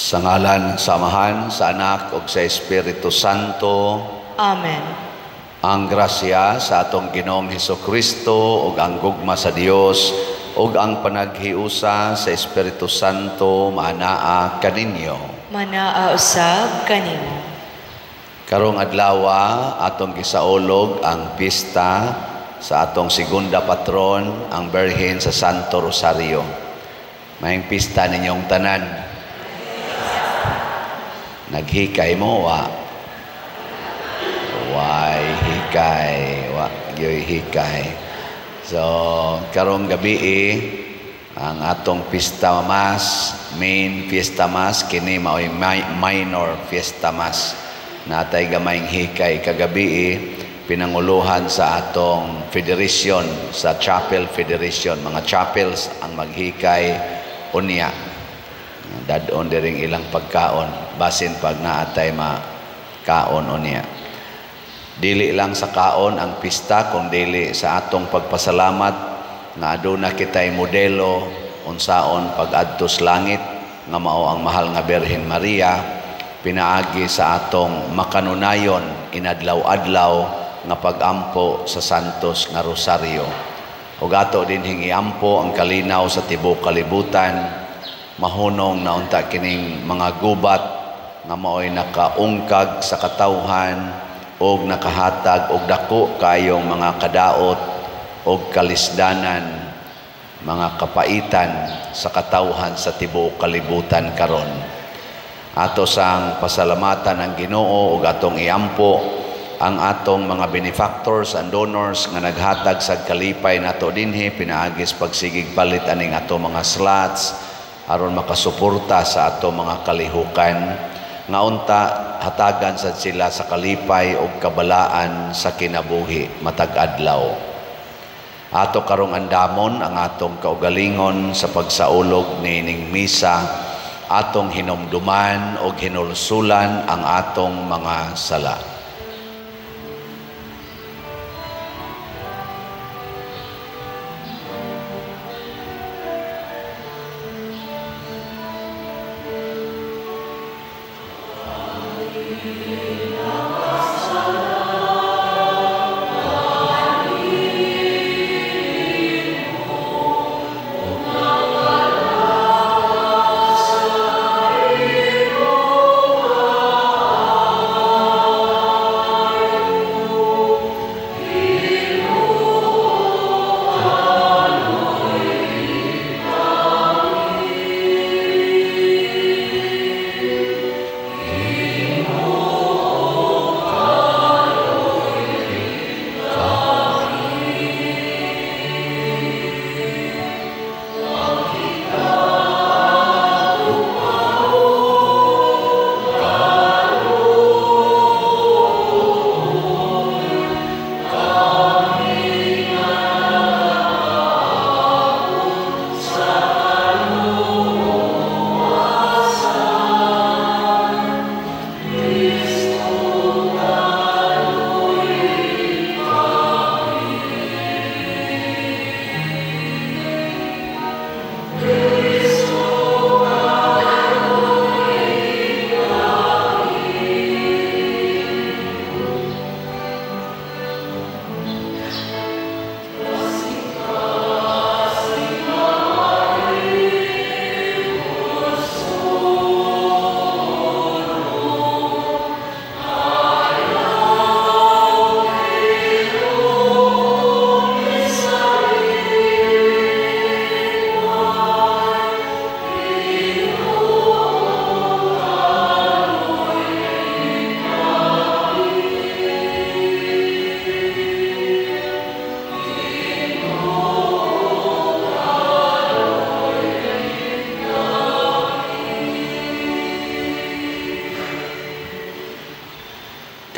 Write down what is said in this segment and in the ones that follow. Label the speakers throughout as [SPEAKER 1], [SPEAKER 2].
[SPEAKER 1] Sa ngalan sa Amahan, sa Anak ug sa Espiritu Santo.
[SPEAKER 2] Amen.
[SPEAKER 1] Ang grasya sa atong Ginoong Hesukristo ug ang gugma sa Dios ug ang panaghiusa sa Espiritu Santo maanaa kaninyo.
[SPEAKER 2] Manaa usab kanimo.
[SPEAKER 1] Karong adlawa atong gisaulog ang pista sa atong segunda patron, ang Birhen sa Santo Rosario. Maayong pista ninyong tanan. Naghikay mo, wa? Way hikay, wa gyoy hikay. So, karong gabi ang atong pista mas, main fiesta mas, kini maoy minor fiesta mas. Natay gamayng hikay kagabi pinanguluhan sa atong federation, sa Chapel Federation, mga chapels ang maghikay unya. Dadon diring ilang pagkaon, basin pag naatay makaon unya. Dili lang sa kaon ang pista, kung dili sa atong pagpasalamat nga aduna kitay modelo unsaon pag-adtos langit nga mao ang mahal nga Birhen Maria, pinaagi sa atong makanunayon inadlaw-adlaw nga pagampo sa Santos nga Rosario. Ug ato din hingiampo ang kalinaw sa tibuok kalibutan, mahunong na unta kining mga gubat nga maoy nakaungkag sa katawhan og nakahatag og dako kayong mga kadaot og kalisdanan, mga kapaitan sa katawhan sa tibuok kalibutan karon. Ato sang pasalamatan ang Ginoo ug atong iampo ang atong mga benefactors and donors nga naghatag sa kalipay nato dinhi pinaagis pagsigig palit aning ato mga slots aron makasuporta sa ato mga kalihukan nga unta hatagan sad sila sa kalipay ug kabalaan sa kinabuhi matag adlaw. Ato karong andamon ang atong kaugalingon sa pagsaulog niining misa, atong hinumduman ug hinulsulan ang atong mga sala.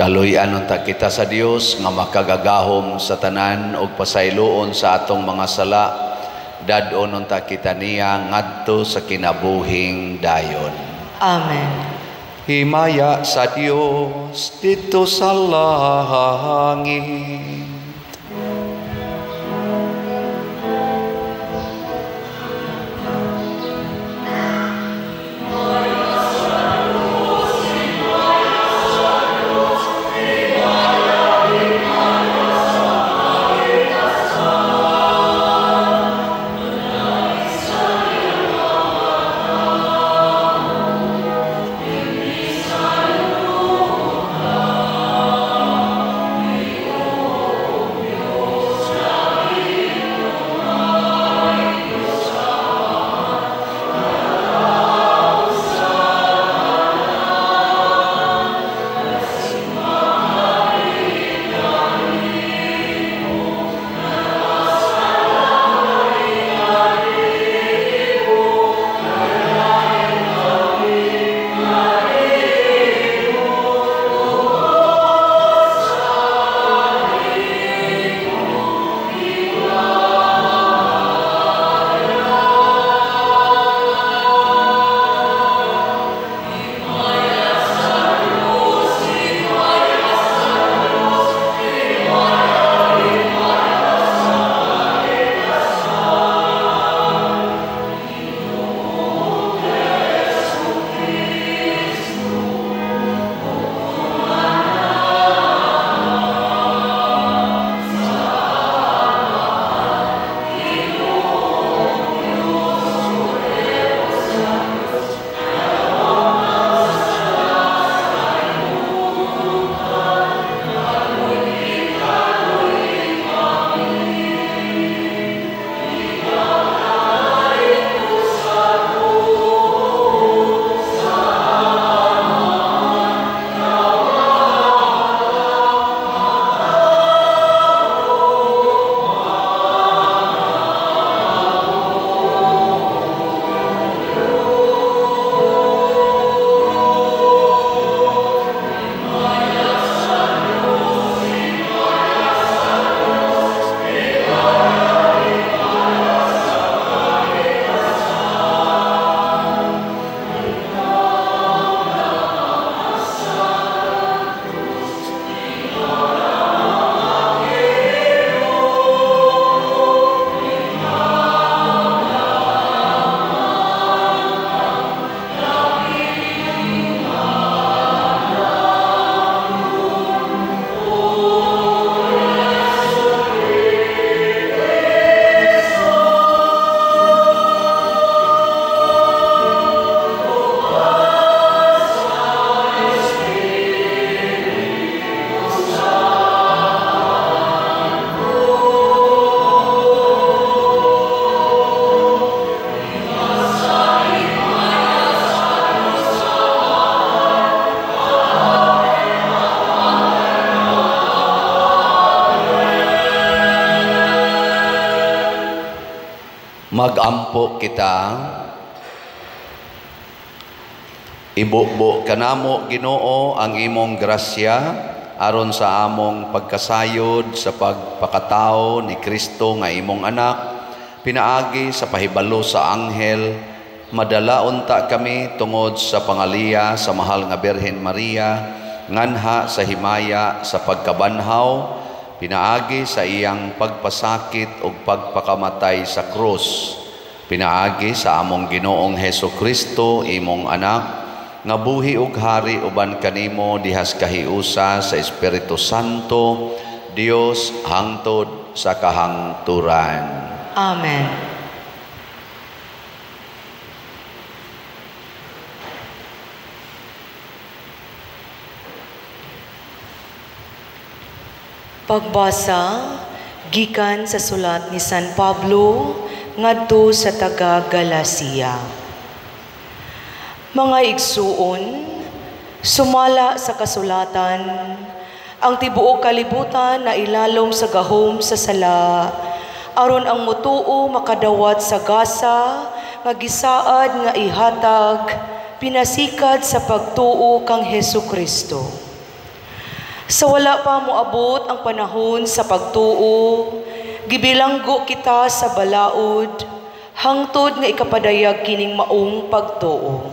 [SPEAKER 1] Kaluy-an unta kita sa Dios nga makagagahom sa tanan ug pasayloon sa atong mga sala, dad-on unta kita niya ngadto sa kinabuhing dayon.
[SPEAKER 2] Amen.
[SPEAKER 1] Himaya sa Dios didto sa langit. Magampo kita. Ibubo kanamo, Ginoo, ang imong grasya aron sa among pagkasayod sa pagpakatao ni Kristo nga imong anak, pinaagi sa pahibalo sa anghel, madala unta kami tungod sa pangaliya sa mahal nga Birhen Maria nganha sa himaya sa pagkabanhaw, pinaagi sa iyang pagpasakit ug pagpakamatay sa krus, pinaagi sa among Ginoong Hesus Kristo, imong anak, nga buhi ug hari uban kanimo dihas kahiusa sa Espiritu Santo, Dios hangtod sa kahangturan.
[SPEAKER 2] Amen. Pagbasa gikan sa sulat ni San Pablo ngadto sa taga Galacia. Mga igsuon, sumala sa kasulatan, ang tibuok kalibutan na ilalom sa gahom sa sala, aron ang mutuo makadawat sa gasa nga gisaad nga ihatag pinasikad sa pagtuo kang Hesus Kristo. Sa wala pa moabot ang panahon sa pagtuo, gibilanggo kita sa balaod, hangtod nga ikapadayag kining maong pagtuo.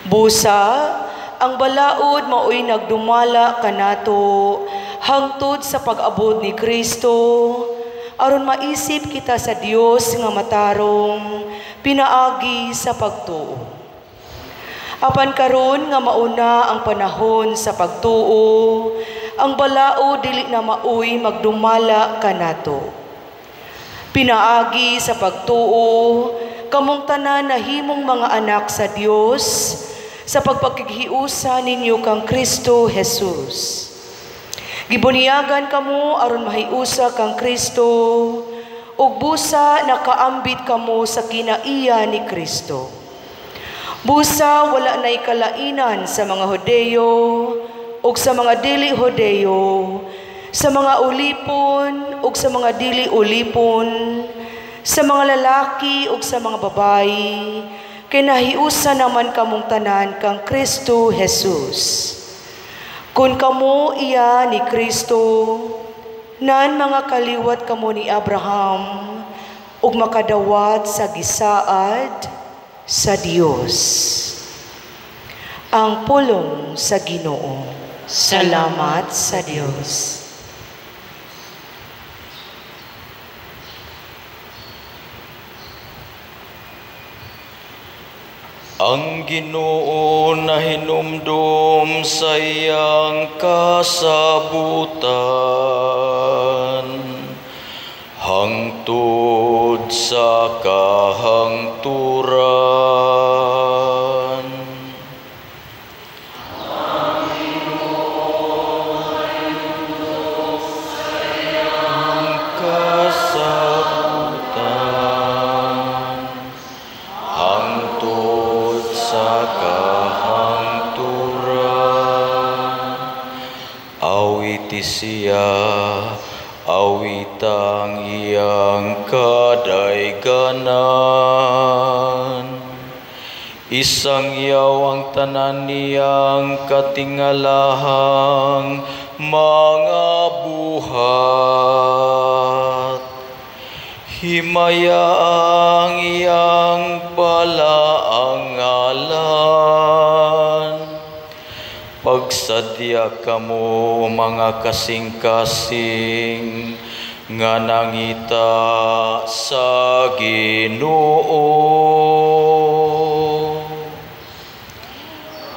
[SPEAKER 2] Busa, ang balaod maoy nagdumala kanato, hangtod sa pag-abot ni Kristo, aron maisip kita sa Dios nga matarong, pinaagi sa pagtuo. Apan karon nga mauna ang panahon sa pagtuo, ang balao dili na maoy magdumala kanato. Pinaagi sa pagtuo, kamong tanan nahimong mga anak sa Dios sa pagpakighiusa ninyo kang Kristo Jesus. Gibuniyagan kamo aron mahiusa kang Kristo, ug busa nakaambit kamo sa kinaiya ni Kristo. Busa wala na'y kalainan sa mga Hodeo ug sa mga dili Hodeo, sa mga ulipon ug sa mga dili ulipon, sa mga lalaki ug sa mga babayi, kay nahiusa naman kamong tanan kang Kristo Jesus. Kun kamo iya ni Kristo, nan mga kaliwat kamo ni Abraham ug makadawat sa gisaad sa Dios. Ang pulong sa Ginoo. Salamat sa Dios.
[SPEAKER 3] Ang Ginoo nahinumdom sa iyang kasabutan, hangtod sa kahangturan. Ang Ginoo nahinumdom sa iyang kasabutan, hangtod sa kahangturan. Awiti siya, awitang iyang kadayganan. Isang yaw ang tanan niyang katingalahang mga buhat. Himaya ang iyang balaang ngalan. Pagsadya kamo mga kasing-kasing nga nangita sa Ginoo.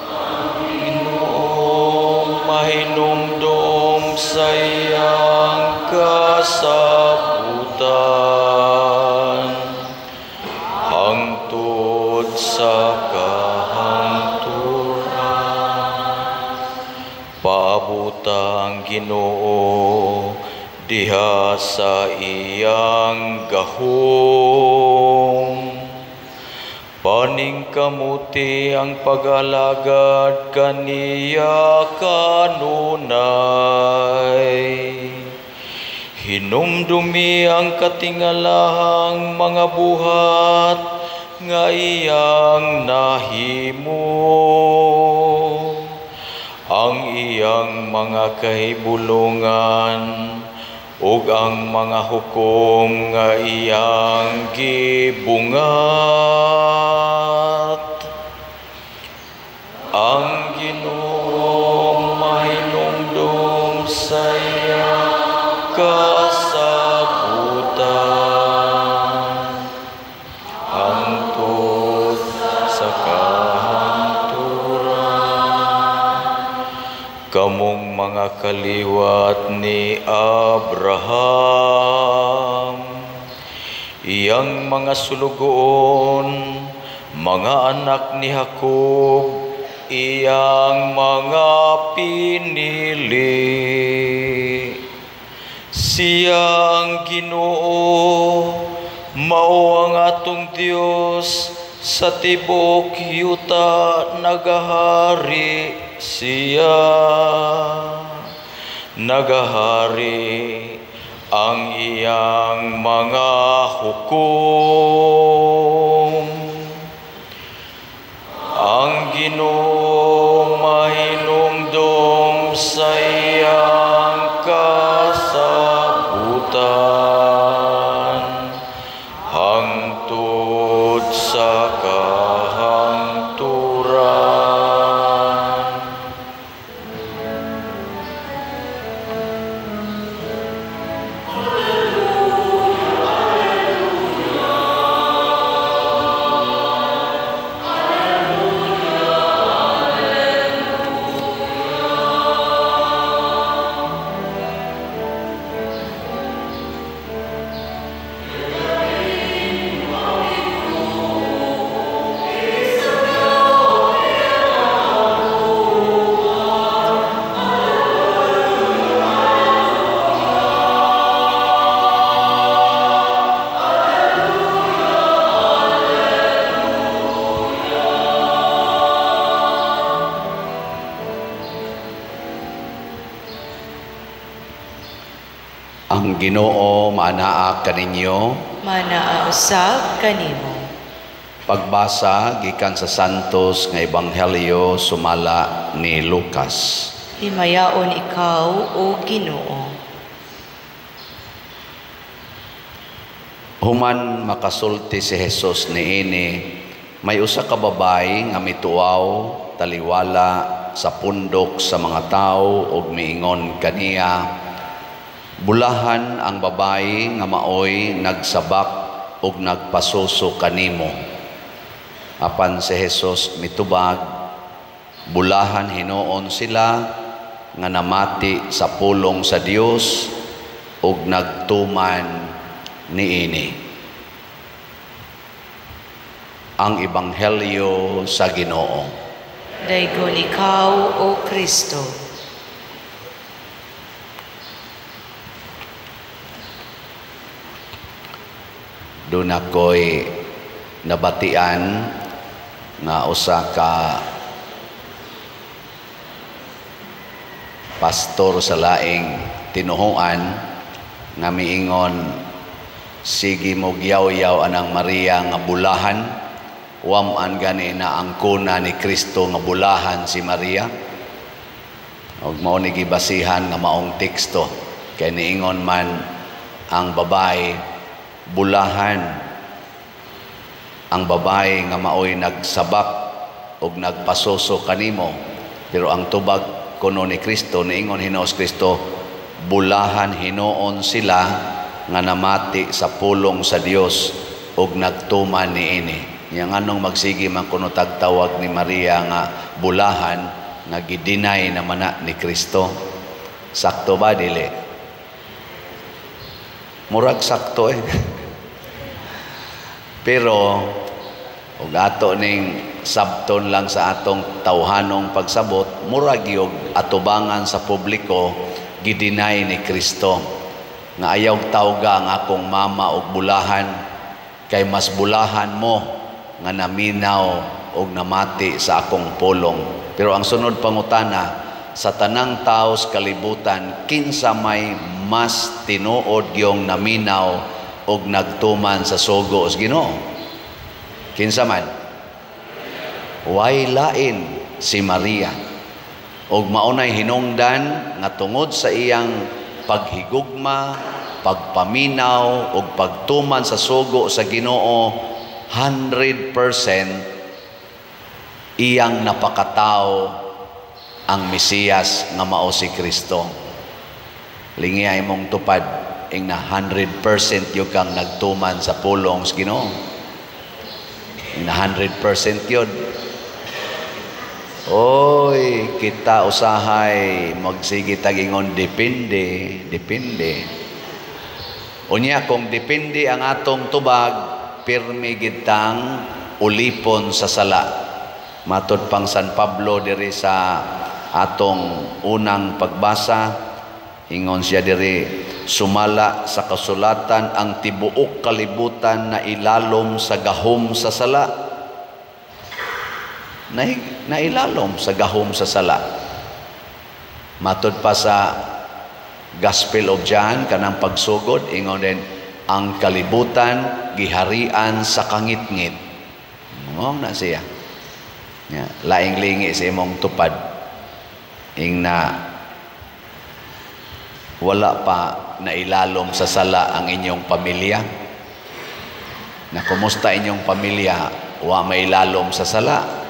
[SPEAKER 3] Ang Ginoo mahinumdom sa iyang kasabutan, hangtod sa kahangturan. Paabuta ang Ginoo diha sa iyang gahom. Paningkamuti ang pag-alagad kaniya kanunay. Hinumdumi ang katingalahang mga buhat nga iyang nahimo, ang iyang mga kahibulungan ug ang mga hukom nga iyang gibungat. Ang Ginoo mahinumdum sa iyang kasabutan hangtod sa kahangturan. Kamong mga kaliwat ni Abraham, iyang mga sulugoon, mga anak ni Jacob, iyang mga pinili. Siya ang Ginoo, mao ang atong Dios, sa tibuok yuta nagahari siya. Nagahari ang iyang mga hukom. Ang Ginoo mahinumdom sa iyang kasabutan hangtod sa kahangturan.
[SPEAKER 1] Ang Ginoo maanaa kaninyo,
[SPEAKER 2] manaa usab kanimo.
[SPEAKER 1] Pagbasa gikan sa Santos nga Ebanghelyo sumala ni Lucas.
[SPEAKER 2] Himayaon ikaw, o Ginoo.
[SPEAKER 1] Human makasulti si Jesus niini, may usa ka babayi nga mituaw taliwala sa pundok sa mga tawo ug miingon kaniya, bulahan ang babayi nga maoy nagsabak ug nagpasuso kanimo. Apan si Jesus mitubag, bulahan hinuon sila nga namati sa pulong sa Dios ug nagtuman niini. Ang Ebanghelyo sa Ginoo.
[SPEAKER 2] Daygon ikaw, o Kristo.
[SPEAKER 1] Doon ako'y nabatian nga usa ka pastor sa laing tinuhuan nga miingon, sige mo giyaw-yaw anang Maria nga bulahan, wam-an gani na ang kuna ni Kristo nga bulahan si Maria. Og mao ni gibasihan nga maong teksto kay niingon man ang babae, bulahan ang babae nga maoy nagsabak og nagpasuso kanimo. Pero ang tubag kuno ni Kristo, niingon Hinoos Kristo, bulahan hinuon sila nga namati sa pulong sa Dios og nagtuman niini. Nya nganong magsige man kuno tagtawag ni Maria nga bulahan nga gidinay naman na ni Kristo? Sakto ba dili? Murag sakto eh. Pero og ato ning sabton lang sa atong tawhanong pagsabot, murag yung atubangan sa publiko gidinay ni Kristo nga ayaw tawga ang akong mama og bulahan, kay mas bulahan mo nga naminaw og namati sa akong pulong. Pero ang sunod pangutana, sa tanang taos kalibutan, kinsa may mas tinuod gyong naminaw og nagtuman sa sugo sa Ginoo? Kinsa man? Way lain si Maria. Og maunay hinungdan nga tungod sa iyang paghigugma, pagpaminaw og pagtuman sa sugo sa Ginoo, 100% iyang napakatao ang Mesiyas nga mao si Kristo. Lingi ay mong tupad ing na 100% yun kang nagtuman sa pulong sa Ginoo. Ing na 100% yun. Oy, kita usahay magsige tag-ingon depende, depende. Unya kung depende ang atong tubag, pirmi gid tang ulipon sa sala. Matod pang San Pablo diri sa atong unang pagbasa, ingon siya diri, sumala sa kasulatan ang tibuok kalibutan na ilalom sa gahom sa sala. Nailalom sa gahom sa sala. Matod pa sa Gospel of John, kanang pagsugod, ingon din, ang kalibutan giharian sa kangitngit. Mao na siya. Ya, laing lingi sa imong tupad. Ing na wala pa nailalom sa sala ang inyong pamilya. Na kumusta inyong pamilya, wa mailalom sa sala.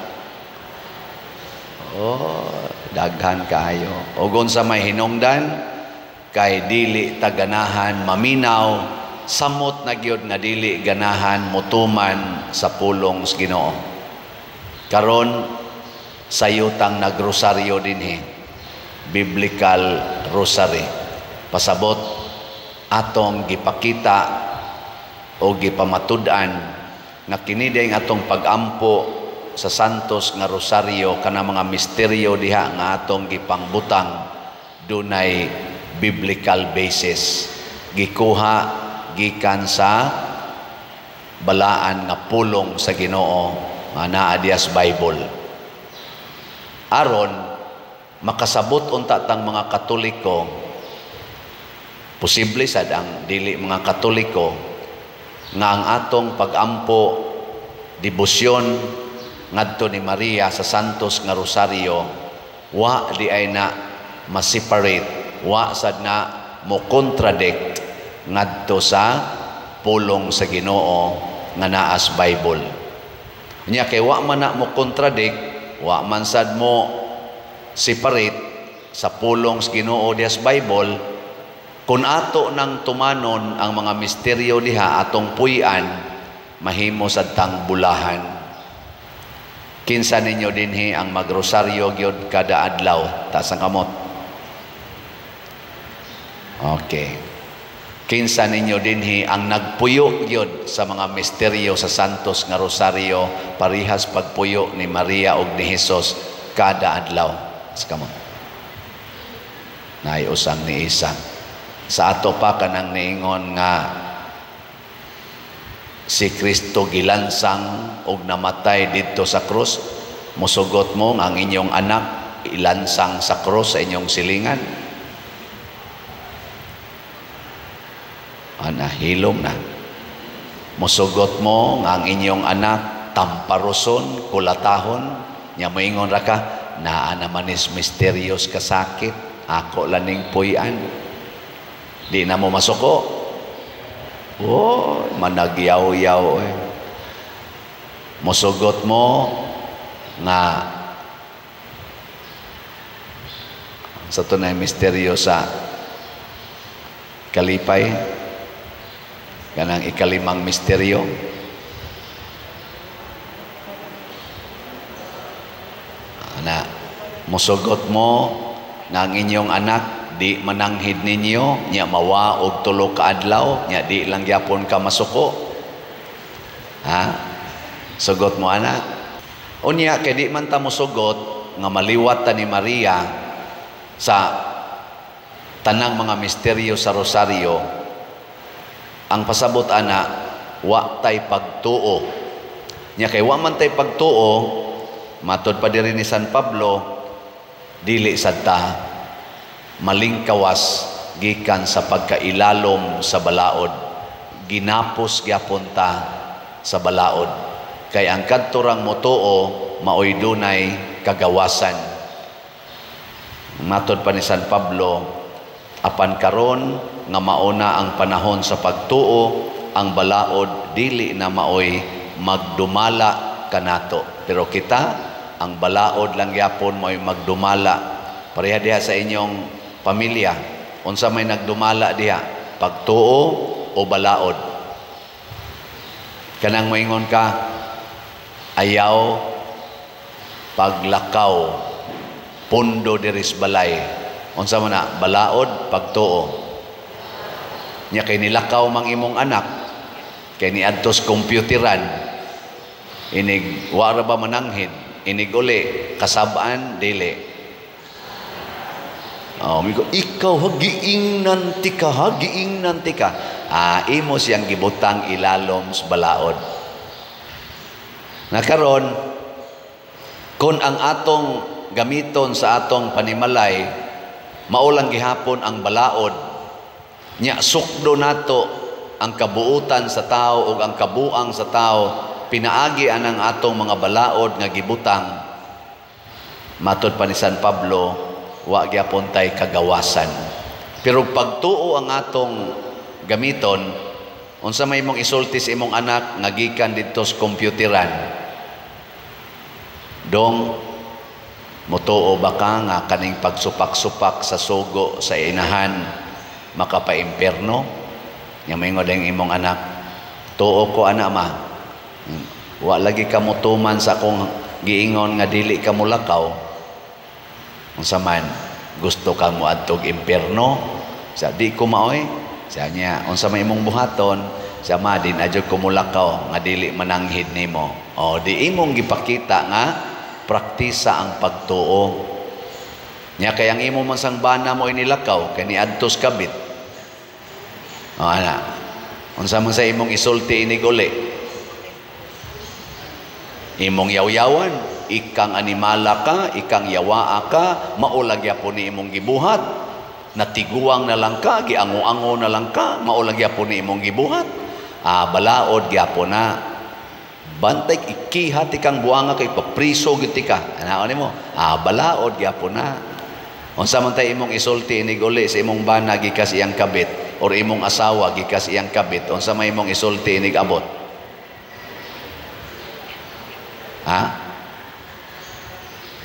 [SPEAKER 1] Oh, daghan kaayo. Og unsa may hinungdan, kay dili taganahan maminaw, samot na gyud nga dili ganahan motuman sa pulong sa Ginoo. Karon sayutang nagrosaryo dinhi, biblical rosary. Pasabot atong gipakita o gipamatud-an nga kini dayong atong pagampo sa Santos nga Rosaryo, kana mga misteryo diha nga atong gipangbutang dunay biblical basis, gikuha gikan sa balaan nga pulong sa Ginoo nga naa diha sa Bible. Aron makasabot unta tang mga Katoliko, posible sad ang dili mga Katoliko, nga ang atong pagampo, debosyon ngadto ni Maria sa Santos nga Rosario, wa di ay na ma-separate, wa sad na mo contradict ngadto sa pulong sa Ginoo nga naa sa Bible. Nya kay wa man na mo contradict, wa man sad mo separate sa pulong sa Ginoo diha sa Bible, kun ato nang tumanon ang mga misteryo diha atong puy-an, mahimo sad tang bulahan. Kinsa ninyo dinhi ang magrosaryo gyud kada adlaw? Taas ang kamot. Okay. Kinsa ninyo dinhi ang nagpuyo gyud sa mga misteryo sa Santos nga Rosario, parihas pagpuyo ni Maria og ni Jesus kada adlaw? Taas kamot. Naay usang ni isa. Sa ato pa kanang niingon nga si Kristo gilansang og namatay didto sa krus, musugot mo ang inyong anak ilansang sa krus sa inyong silingan? Ana, hilom na. Musugot mo ang inyong anak tamparoson, kulatahon, nya moingon ra ka, naa naman is misteryos kasakit, ako laning puy-an. Di na mo masuko. Oh, managyaw-yaw eh. Musugot mo nga sa tunay misteryo sa kalipay, kanang ikalimang misteryo, ana, musugot mo nga ang inyong anak di mananghid ninyo, nya mawa og tulo ka adlaw, nya di lang gyapon ka masuko. Ha? Sugot mo ana. Unya kay di man ta mosugot nga maliwat ta ni Maria sa tanang mga misteryo sa Rosaryo, ang pasabot ana, wa tay pagtuo. Nya kay wa man tay pagtuo, matod pa diri ni San Pablo, dili sad ta malingkawas gikan sa pagkailalom sa balaod. Ginapos gyapon ta sa balaod. Kay ang kadturang motuo maoy dunay kagawasan. Matod pa ni San Pablo, apan karon nga mauna ang panahon sa pagtuo, ang balaod dili na maoy magdumala kanato. Pero kita, ang balaod lang gyapon maoy magdumala. Pareha diha sa inyong pamilya, unsa may nagdumala diha, pagtuo o balaod? Kanang moingon ka, ayaw paglakaw pundo diris balay, unsa man na, balaod, pagtuo? Nya kay nilakaw mang imong anak kay niadtos computeran, inig wara ba mananghid, inig uli kasabaan dili. Oh, migo, ikaw hagiingnan tika, hagiingnan tika. Ah, imo siyang gibutang ilalom sa balaod. Nakaron, kung ang atong gamiton sa atong panimalay, maulang gihapon ang balaod, nya sukdo nato ang kabuutan sa tao o ang kabuang sa tao, pinaagi anang atong mga balaod nga gibutang. Matod pa ni San Pablo, wa gyapon tay kagawasan. Pero pagtuo ang atong gamiton, unsa may imong isulti sa imong anak nga gikan didto sa computeran? Dong, motuo ba ka nga kaning pagsupak-supak sa sugo sa inahan makapaimpierno? Nga moingon ang imong anak, tuo ko ana ma. Wa lagi ka motuman sa akong giingon nga dili ka molakaw. Unsa man, gusto ka moadtog impierno? Sa di ko maoy. Sa niya, unsa may imong buhaton? Sa ma, di na jud ko molakaw nga dili mananghid nimo. O di imong gipakita nga praktisa ang pagtuo. Nya kay ang imo man sang bana mo inilakaw kay niadtos kabit. O ana, unsa man sa imong isulti inig uli? Imong yawyawan, ikang animala ka, ikang yawaa ka, maulag gyapon ni imong gibuhat. Natiguang na lang ka, giango-ango na lang ka, maulag gyapon ni imong gibuhat. Ah, balaod gyapon na. Bantay ikiha tikang buanga kay papriso gyud tika. Ana nimo? Ah, balaod gyapon na. Unsa man tay imong isulti inig uli sa imong bana gikas iyang kabit or imong asawa gikas iyang kabit, unsa may imong isulti inig abot? Ha?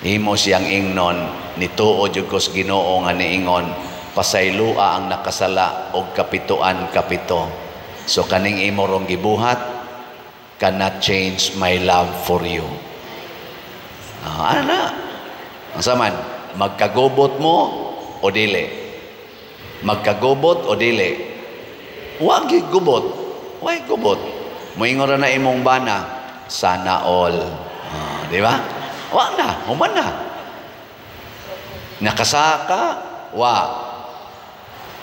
[SPEAKER 1] Imo siyang ingnon, nituo jud ko sa Ginoo nga niingon, pasaylua ang nakasala og kapituan kapito. So kaning imo rong gibuhat cannot change my love for you. Ah, ana. Unsa man, magkagubot mo o dili? Magkagubot o dili? Wa gyud gubot. Way gubot. Moingon ra na imong bana, sana all. Ah, di ba? Wa na, human na. Nakasaka, wa.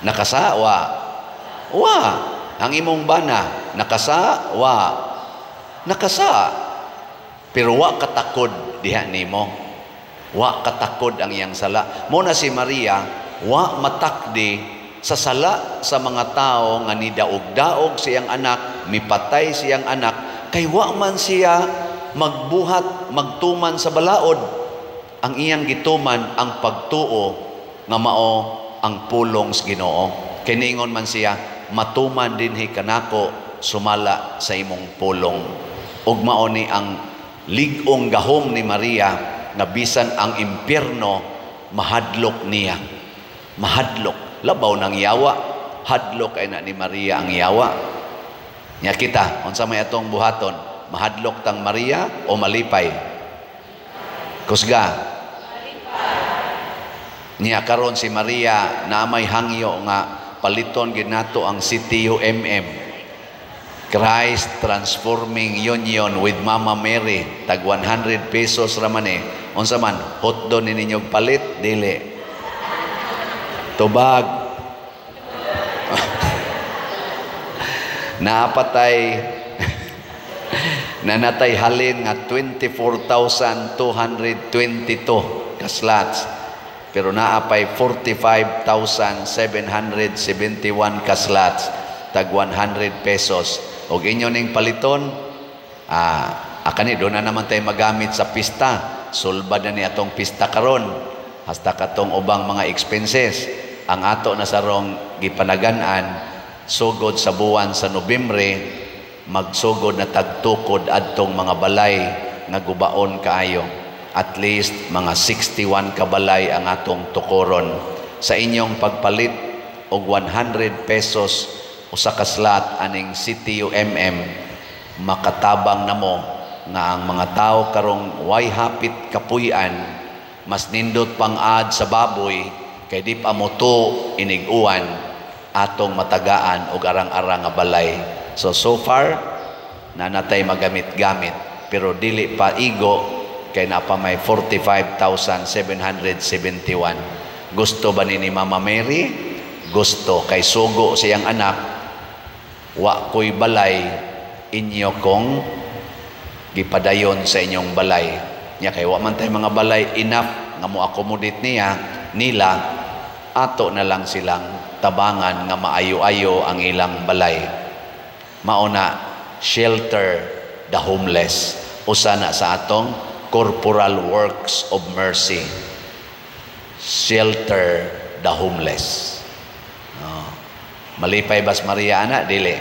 [SPEAKER 1] Nakasa, wa. Wa. Ang imong bana, nakasa, wa. Nakasa. Pero wa katakod diha nimo. Wa katakod ang iyang sala. Mo na si Maria, wa matakdi sa sala sa mga tao nga nidaog-daog siyang anak, mipatay siyang anak, kay wa man siya magbuhat, magtuman sa balaod. Ang iyang gituman ang pagtuo nga mao ang pulong sa Ginoo. Kay niingon man siya, matuman dinhi kanako sumala sa imong pulong. Ug mao ni ang lig-ong gahom ni Maria nga bisan ang impyerno mahadlok niya. Mahadlok. Labaw ng yawa. Hadlok ay na ni Maria ang yawa. Nya kita, unsa may atong buhaton? Mahadlok tang Maria o malipay? Kusga. Niya karon si Maria na may hangyo nga paliton gid nato ang CTUMM. Christ Transforming Union with Mama Mary, tag 100 pesos ra man eh. Unsa man, hotdog ni ninyo palit dili. Tubag. Naapatay nanatay halin nga 24,222 ka slots. Pero naa pay 45,771 ka slots tag 100 pesos. Og inyo ning paliton, kani doon na naman tayo magamit sa pista. Sulbad na ni atong pista karon. Hasta katong ubang mga expenses. Ang ato na sarong gipanagan-an, sugod sa buwan sa Nobyembre, magsugod na tagtukod adtong mga balay nga gubaon kaayo. At least mga 61 ka balay ang atong tukoron. Sa inyong pagpalit og 100 pesos usa ka slot aning CTUMM, makatabang namo nga ang mga tao karong way hapit kapuy-an, mas nindot pang ad sa baboy kay di pa moto inig-uwan, atong matagaan og arang-arang nga balay. So far nanatay magamit-gamit, pero dili pa igo kay napa may 45,771. Gusto ba ni Mama Mary? Gusto, kay sugo siyang anak, wa ko'y balay, inyo kong gipadayon sa inyong balay. Nya kay wa man tay mga balay enough nga mo accommodate niya nila, ato na lang silang tabangan nga maayo-ayo ang ilang balay. Mao na shelter the homeless, usa na sa atong corporal works of mercy. Shelter the homeless. Oh. Malipay bas Maria ana dili?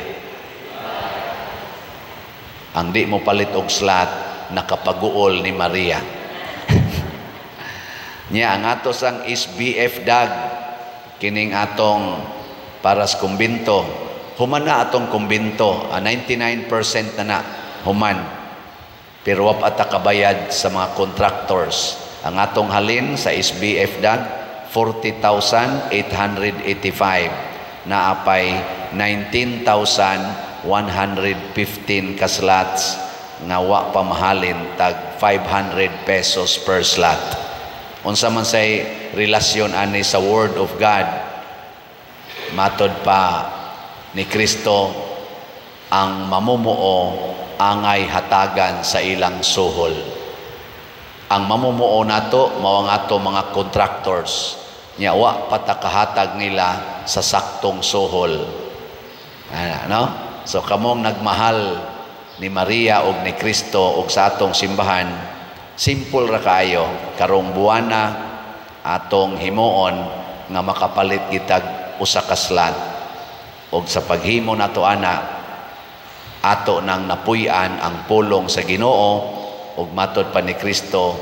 [SPEAKER 1] Ang di mo palit og slot, nakapaguol ni Maria. Nya ang ato sang SBF dag kining atong para sa kumbinto. Human na atong kumbinto, 99% na na human. Pero wa pa ta kabayad sa mga contractors. Ang atong halin sa SBF dag 40,885, naapay 19,115 ka slots nga wa pa mahalin tag 500 pesos per slot. Unsa man say relasyon ani sa Word of God? Matod pa ni Kristo, ang mamumuo angay hatagan sa ilang suhol. Ang mamumuo nato mao ang ato mga contractors. Nya wa pa ta kahatag nila sa saktong suhol. Ano? So kamong nagmahal ni Maria og ni Kristo og sa atong simbahan, simple ra kaayo karong buwana atong himuon nga makapalit gitag usa ka slot. Og sa paghimo nato ana, ato nang napuy-an ang pulong sa Ginoo, ug matod pa ni Kristo,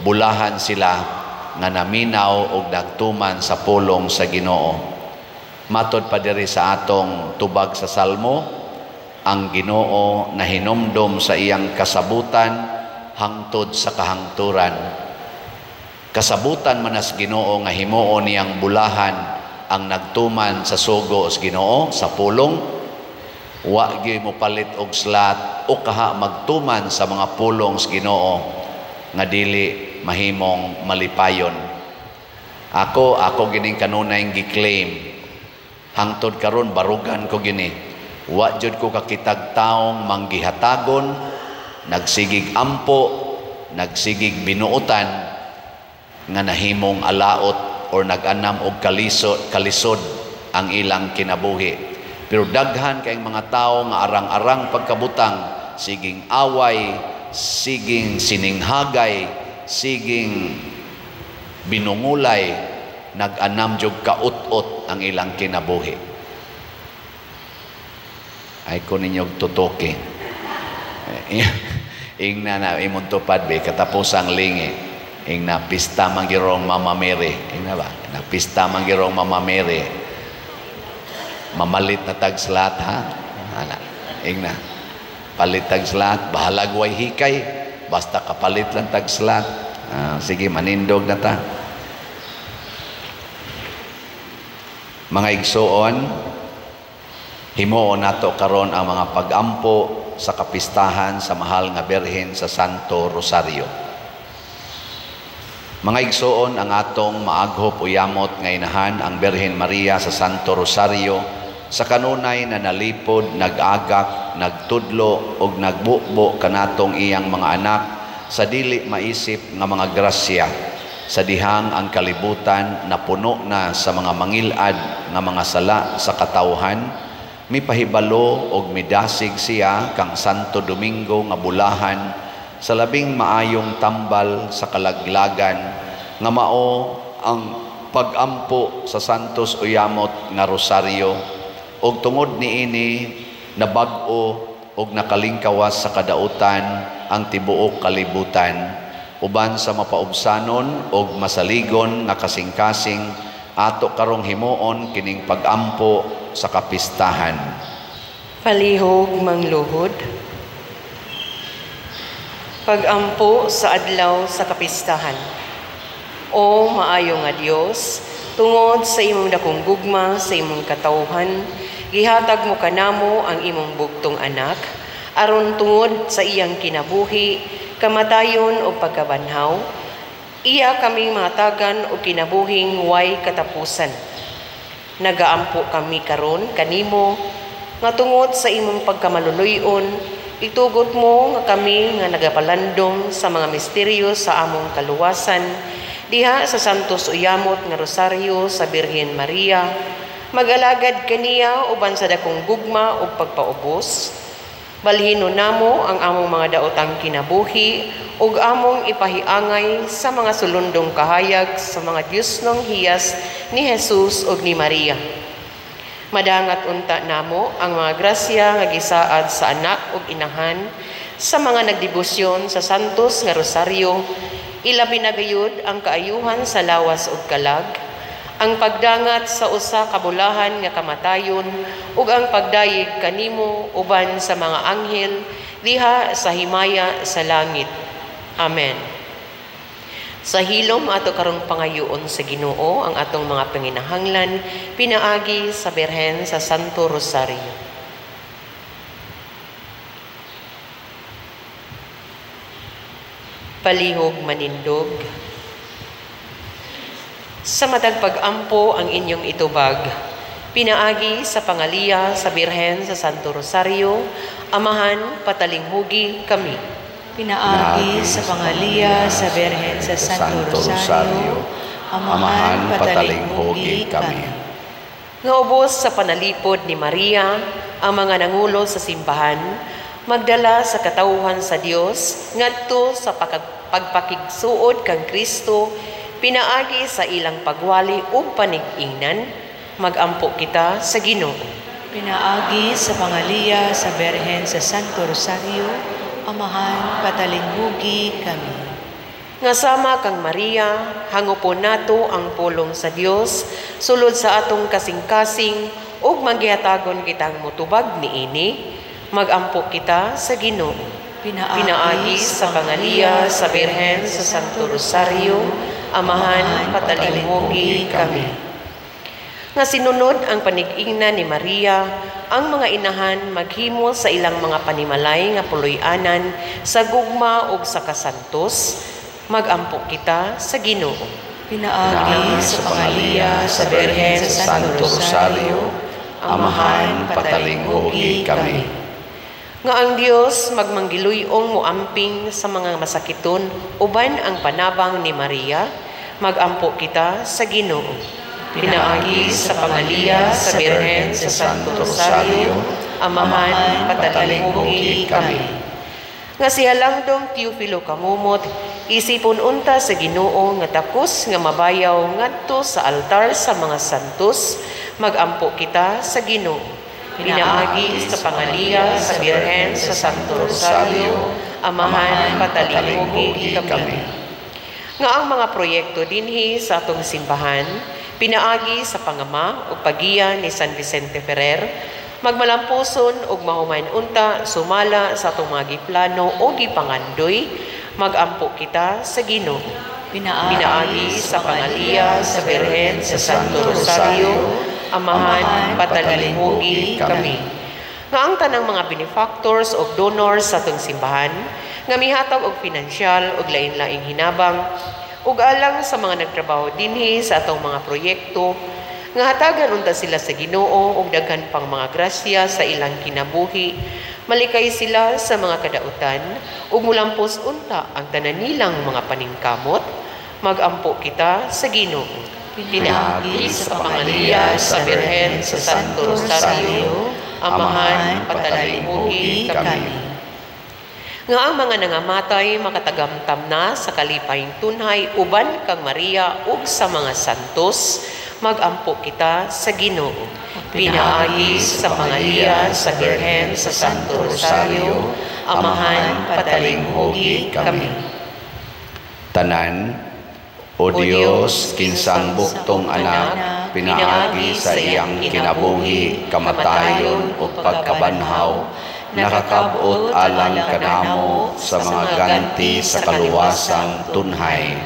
[SPEAKER 1] bulahan sila nga naminaw og nagtuman sa pulong sa Ginoo. Matod pa diri sa atong tubag sa Salmo, ang Ginoo nahinumdom sa iyang kasabutan hangtod sa kahangturan. Kasabutan manas Ginoo nga himuon niyang bulahan ang nagtuman sa sugo sa Ginoo sa pulong. Wa gyud mo palit og slot o kaha magtuman sa mga pulong sa Ginoo nga dili mahimong malipayon. Ako gining kanunay gi-claim. Hangtod karon barugan ko gini. Wa jud ko kakitag taong manggihatagon, nagsigig ampo, nagsigig binuotan nga nahimong alaot or nag-anam og kalisod ang ilang kinabuhi. Pero daghan kay mga tao nga arang-arang pagkabutang, siging away, siging sininghagay, siging binungulay, nag-anam jud kaut-ot ang ilang kinabuhi. Ay ko ninyog tutuki. Ingna na imong tupad be katapusang lingi. Ingna pista manggirong Mama Mary. Ingna ba? Na pista manggirong Mama Mary. Mamalit na tag slot ha. Ana. Ingna. Palit tag slot, bahalag way hikay, basta kapalit lang tag slot. Sige, manindog na ta. Mga igsuon, himuon nato karon ang mga pagampo sa kapistahan sa mahal nga Birhen sa Santo Rosario. Mga igsuon, ang atong maaghop o yamot nga inahan ang Birhen Maria sa Santo Rosario sa kanunay na nalipod, nag-agak, nagtudlo ug nagbubo kanatong iyang mga anak sa dili maisip nga mga grasya. Sa dihang ang kalibutan napuno na sa mga mangilad nga mga sala sa katawhan, mipahibalo og midasig siya kang Santo Domingo nga bulahan sa labing maayong tambal sa kalaglagan nga mao ang pagampo sa Santos Uyamot nga Rosaryo, og tungod niini nabag-o og nakalingkawas sa kadautan ang tibuok kalibutan. Uban sa mapaubsanon og masaligon nga kasing-kasing, ato karong himuon kining pagampo sa kapistahan.
[SPEAKER 4] Palihog mangluhod. Pagampo sa adlaw sa kapistahan. O maayo nga Dios, tungod sa imong dakong gugma sa imong katawhan, gihatag mo kanamo ang imong bugtong anak, aron tungod sa iyang kinabuhi, kamatayon o pagkabanhaw, iya kaming mahatagan og kinabuhing way katapusan. Nagaampo kami karon kanimo nga tungod sa imong pagkamaluluy-on, itugot mo nga kami nga nagapalandong sa mga misteryo sa among kaluwasan diha sa Santos Uyamot nga Rosaryo sa Birhen Maria, mag-alagad kaniya uban sa dakong gugma ug pagpaubos. Balhino namo ang among mga daotang kinabuhi ug among ipahiangay sa mga sulundong kahayag sa mga Diyosnong hiyas ni Jesus ug ni Maria. Madangat unta namo ang mga grasya nga gisaad sa anak ug inahan sa mga nagdebosyon sa Santos nga Rosaryo, ilabi na gayud ang kaayuhan sa lawas ug kalag, ang pagdangat sa usa ka bulahan nga kamatayon ug ang pagdayeg kanimo uban sa mga anghel diha sa himaya sa langit. Amen. Sa hilom ato karong pangayoon sa Ginoo ang atong mga panginahanglan pinaagi sa Birhen sa Santo Rosario. Palihog manindog. Sa matag pag-ampo ang inyong itubag, pinaagi sa pangaliya sa Birhen sa Santo Rosario, Amahan, patalinghugi kami.
[SPEAKER 2] Pinaagi sa pangaliya sa Birhen sa Santo Rosario, Amahan, patalinghugi kami.
[SPEAKER 4] Nga ubos sa panalipod ni Maria ang mga nangulo sa simbahan, magdala sa katawhan sa Dios ngadto sa pagpakigsuod kang Kristo, pinaagi sa ilang pagwali ug panig-ingnan, magampo kita sa Ginoo.
[SPEAKER 2] Pinaagi sa pangaliya sa Birhen sa Santo Rosario, Amahan, patalinghugi kami.
[SPEAKER 4] Nga sama kang Maria, hangupon nato ang pulong sa Dios sulod sa atong kasing-kasing ug manggihatagon kitang motubag niini, magampo kita sa Ginoo. Pinaagi sa pangaliya sa Birhen sa Santo Rosario, Amahan, patalinghugi kami. Nga sinunod ang panig-ingna ni Maria, ang mga inahan maghimo sa ilang mga panimalay nga puloy-anan sa gugma ug sa kasantos, magampo kita sa Ginoo.
[SPEAKER 2] Pinaagi sa pangaliya sa Birhen sa Santo Rosario,
[SPEAKER 1] Amahan, patalinghugi kami.
[SPEAKER 4] Nga ang Dios magmanggiluyong moamping sa mga masakiton uban ang panabang ni Maria, magampo kita sa Ginoo. Pinaagi sa pangaliya sa Birhen sa Santo Rosario, Amahan, patalinghugi kami. Nga si Halangdong Teofilo Camomot, isipon unta sa Ginoo nga takos nga mabayaw ngadto sa altar sa mga santos, magampo kita sa Ginoo. Pinaagi sa pangaliya sa Birhen sa Santo Rosario, Amahan, patalinghugi kami. Nga ang mga proyekto dinhi sa atong simbahan, pinaagi sa pangama ug pagiya ni San Vicente Ferrer, magmalampuson ug mahuman unta sumala sa atong mga giplano o gipangandoy, magampo kita sa Ginoo. Pinaagi sa pangaliya sa Birhen sa Santo Rosario, Amahan, patalinghugi kami. Nga ang tanang mga benefactors o donors sa atong simbahan, nga mihatag og pinansyal og lain-laing hinabang, ug alang sa mga nagtrabaho dinhi sa atong mga proyekto, nga hatagan unta sila sa Ginoo og daghan pang mga grasya sa ilang kinabuhi, malikay sila sa mga kadautan ug mulampos unta ang tanan nilang mga paningkamot, Magampo kita sa Ginoo. Pinaagi sa pangaliya sa Birhen sa Santo Rosario, Amahan, patalinghugi kami. Nga ang mga nangamatay makatagamtam na sa kalipayng tunhay uban kang Maria ug sa mga santos, magampo kita sa Ginoo. Pinaagi sa pangaliya sa Birhen sa Santo Rosario, Amahan, patalinghugi kami.
[SPEAKER 1] Tanan, O Dios, kinsang buktong anak, pinaagi sa iyang kinabuhi, kamatayon ug pagkabanhaw, nakakabot alang kanamo sa mga ganti sa kaluwasang tunhay.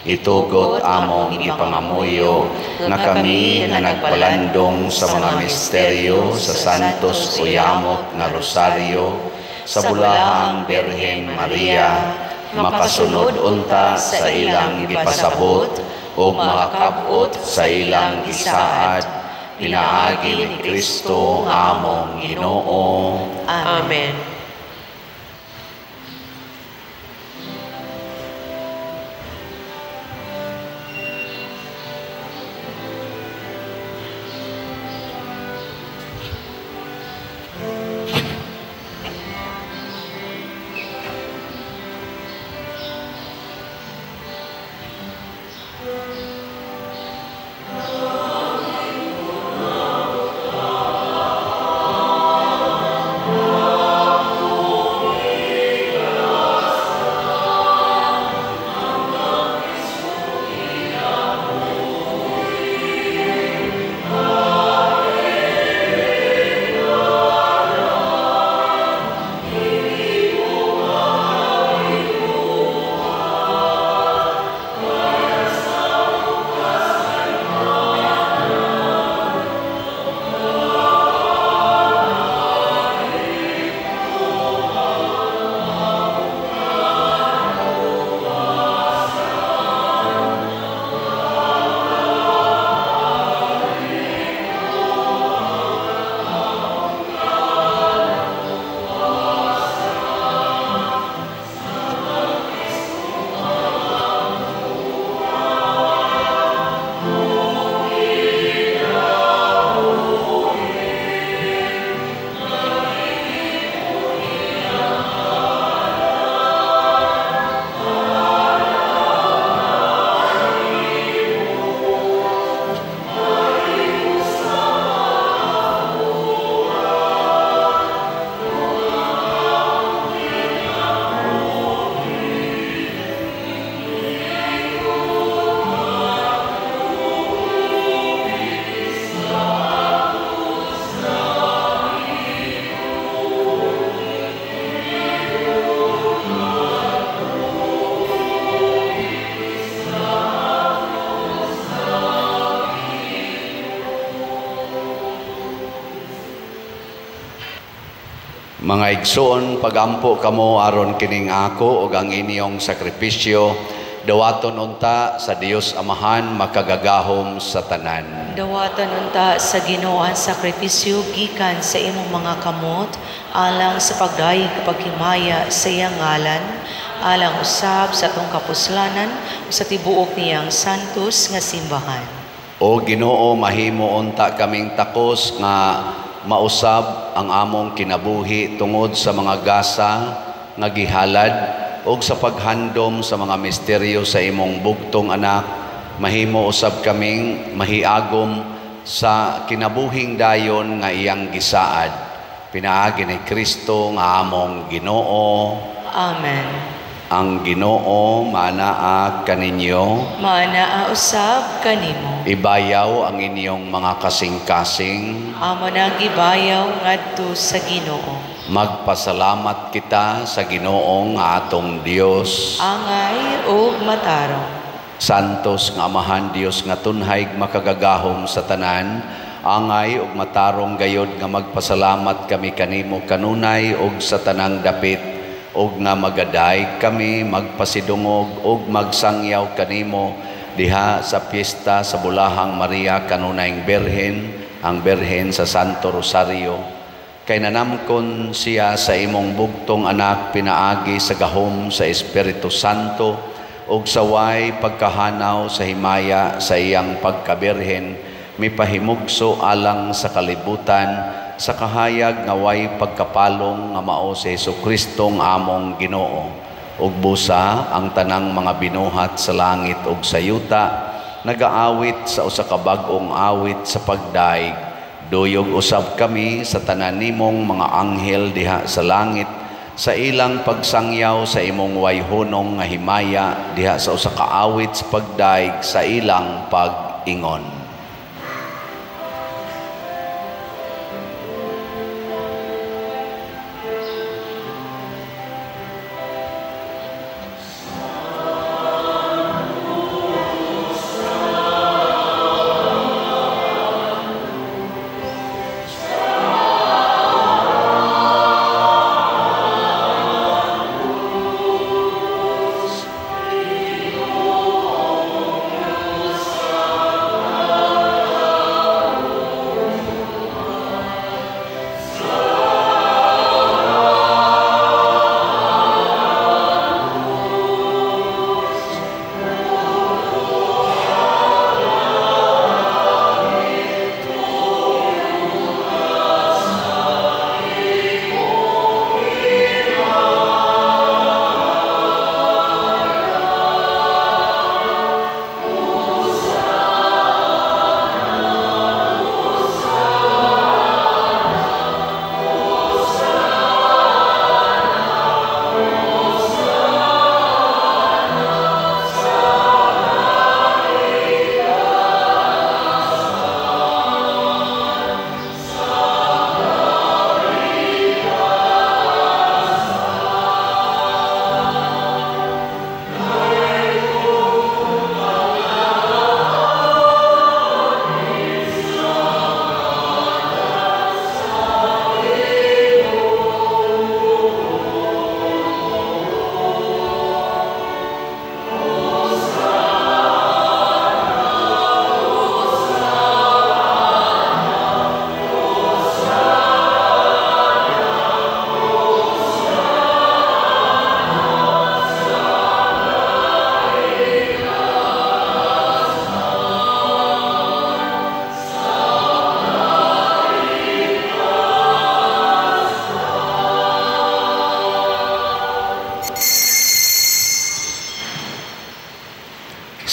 [SPEAKER 1] Itugot among ipangamuyo nga kami nga nagpalandong sa mga misteryo sa Santos Uyamot nga Rosario, sa Bulahang Birhen Maria, makasunod unta sa ilang gipasabot ug makakab-ot sa ilang gisaad, pinaagi ni Kristo among Ginoo.
[SPEAKER 4] Amen.
[SPEAKER 1] Mga igsoon, pagampo kamo aron kining ako ug ang inyong sakripisyo, dawaton unta sa Dios Amahan makagagahom sa tanan.
[SPEAKER 2] Dawatan unta sa Ginoo ang sakripisyo gikan sa imong mga kamot, alang sa pagdayeg paghimaya sa iyang ngalan, alang usab sa atong kapuslanan ug sa tibuok niyang santos nga simbahan.
[SPEAKER 1] O Ginoo, mahimo unta kaming takos nga mausab ang among kinabuhi tungod sa mga gasa nga gihalad ug sa paghandom sa mga misteryo sa imong bugtong anak. Mahimo usab kaming mahiagom sa kinabuhing dayon nga iyang gisaad, pinaagi ni Kristo nga among Ginoo.
[SPEAKER 2] Amen.
[SPEAKER 1] Ang Ginoo manaa kaninyo,
[SPEAKER 2] manaa usab kanimo.
[SPEAKER 1] Ibayaw ang inyong mga kasing-kasing.
[SPEAKER 2] Amo nang ibayaw ngadto sa Ginoo.
[SPEAKER 1] Magpasalamat kita sa Ginoong atong Dios.
[SPEAKER 2] Angay ug matarong.
[SPEAKER 1] Santos nga Amahan Dios nga tunhay makagagahom sa tanan, angay ug matarong gayod nga magpasalamat kami kanimo kanunay ug sa tanang dapit, ug nga magaday kami magpasidungog ug magsangyaw kanimo diha sa piyesta sa Bulahang Maria kanunayng Birhen, ang Birhen sa Santo Rosario. Kay nanamkon siya sa imong bugtong anak pinaagi sa gahom sa Espiritu Santo, ug sa way pagkahanaw sa himaya sa iyang pagkabirhen, mipahimugso alang sa kalibutan sa kahayag nga way pagkapalong nga mao si Hesukristo nga among Ginoo. Ug busa ang tanang mga binuhat sa langit ug sa yuta nagaawit sa usa ka bag-ong awit sa pagdaig. Duyog usab kami sa tanan nimong mga anghel diha sa langit sa ilang pagsangyaw sa imong wayhunong nga himaya diha sa usa ka awit sa pagdaig sa ilang pag-ingon.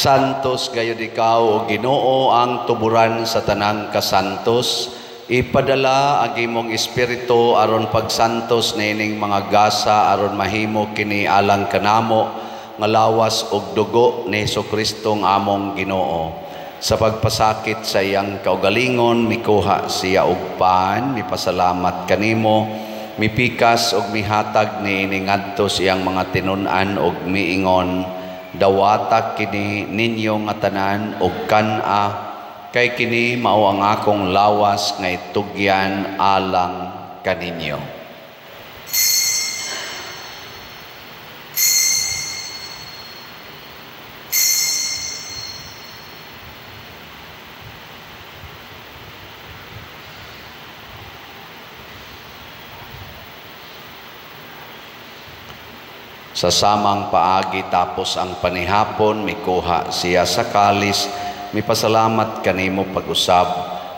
[SPEAKER 1] Santos gayud ikaw, o Ginoo, ang tuburan sa tanang kasantos. Ipadala ang imong espiritu aron pagsantos niining mga gasa aron mahimo kini alang kanamo nga lawas ug dugo ni Hesukristo nga among Ginoo. Sa pagpasakit sa iyang kaugalingon, mikuha siya og pan, mipasalamat kanimo, mipikas ug mihatag niini ngadto sa iyang mga tinun-an ug miingon, dawata kini ninyo nga tanan og kan-a, kay kini mao ang akong lawas nga itugyan alang kaninyo. Sa samang paagi tapos ang panihapon, mikuha siya sa kalis, mipasalamat kanimo pag-usab,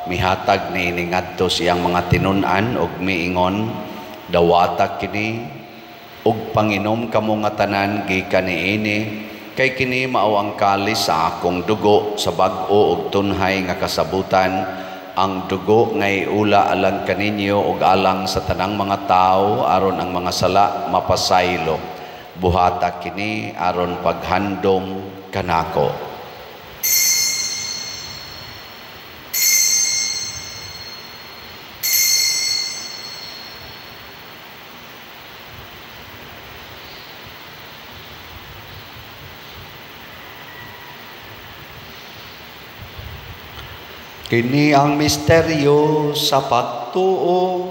[SPEAKER 1] mihatag niini ngadto siyang mga tinun-an ug miingon, dawata kini ug panginom kamo nga tanan gikan niini, kay kini mao ang kalis sa akong dugo sa bag-o ug tunhay nga kasabutan, ang dugo nga iula alang kaninyo ug alang sa tanang mga tawo aron ang mga sala mapasaylo. Buhata kini aron paghandom kanako. Kini ang misteryo sa pagtuo.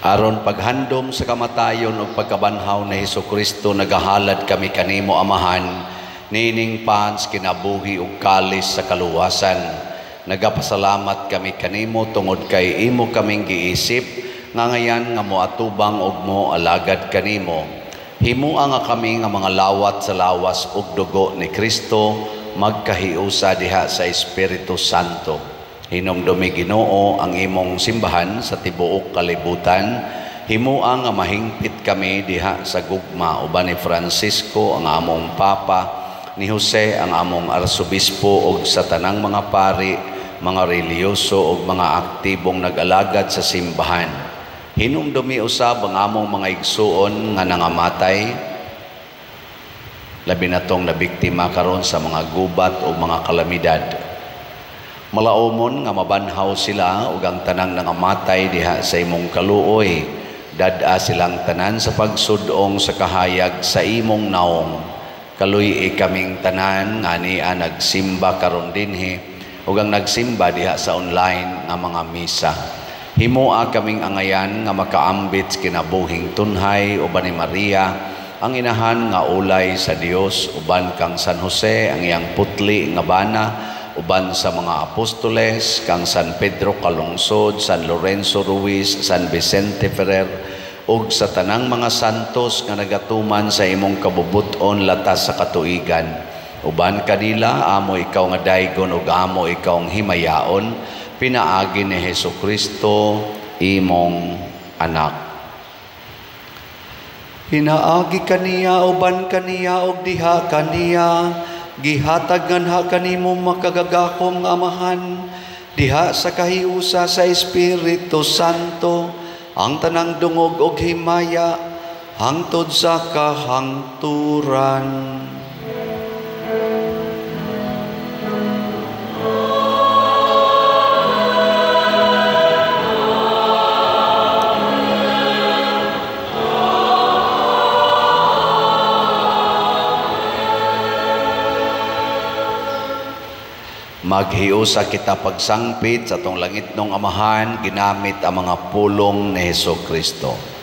[SPEAKER 1] Aron paghandom sa kamatayon ug pagkabanhaw ni Hesukristo, nagahalad kami kanimo, Amahan, nining pans kinabuhi ug kalis sa kaluwasan. Nagapasalamat kami kanimo tungod kay imo kaming giisip nga ngayan nga moatubang ug mo alagad kanimo. Himua nga kami nga mga lawat sa lawas ug dugo ni Kristo magkahiusa diha sa Espiritu Santo. Hinumdumi, Ginoo, ang imong simbahan sa tibuok kalibutan. Himua nga mahingpit kami diha sa gugma uban ni Francisco ang among Papa, ni Jose ang among Arsobispo ug sa tanang mga pari, mga relihiyoso ug mga aktibong nag-alagad sa simbahan. Hinumdumi usab ang among mga igsuon nga nangamatay, labi na tong nabiktima karon sa mga gubat o mga kalamidad. Malaumon nga mabanhaw sila ug ang tanang nangamatay diha sa imong kaluoy. Dad-a silang tanan sa pagsudong sa kahayag sa imong naong. Kaluy-i kaming tanan nga ania nagsimba karon dinhi ug ang nagsimba diha sa online nga mga misa. Himoa kaming angayan nga makaambit sa kinabuhing tunhay uban ni Maria, ang inahan nga ulay sa Dios, uban kang San Jose ang iyang putli nga bana, uban sa mga apostoles, kang San Pedro Calungsod, San Lorenzo Ruiz, San Vicente Ferrer, ug sa tanang mga santos nga nagatuman sa imong kabubut-on latas sa katuigan. Uban kanila, amo ikaw nga daygon ug amo ikaw ang himayaon, pinaagi ni Hesukristo, imong anak. Pinaagi kaniya, uban kaniya, ug diha kaniya, gihatag nganha kanimo makagagahom nga Amahan, diha sa kahiusa sa Espiritu Santo, ang tanang dungog og himaya, hangtod sa kahangturan. Maghiusa kita pagsangpit sa atong langitnong Amahan, ginamit ang mga pulong ni Hesukristo.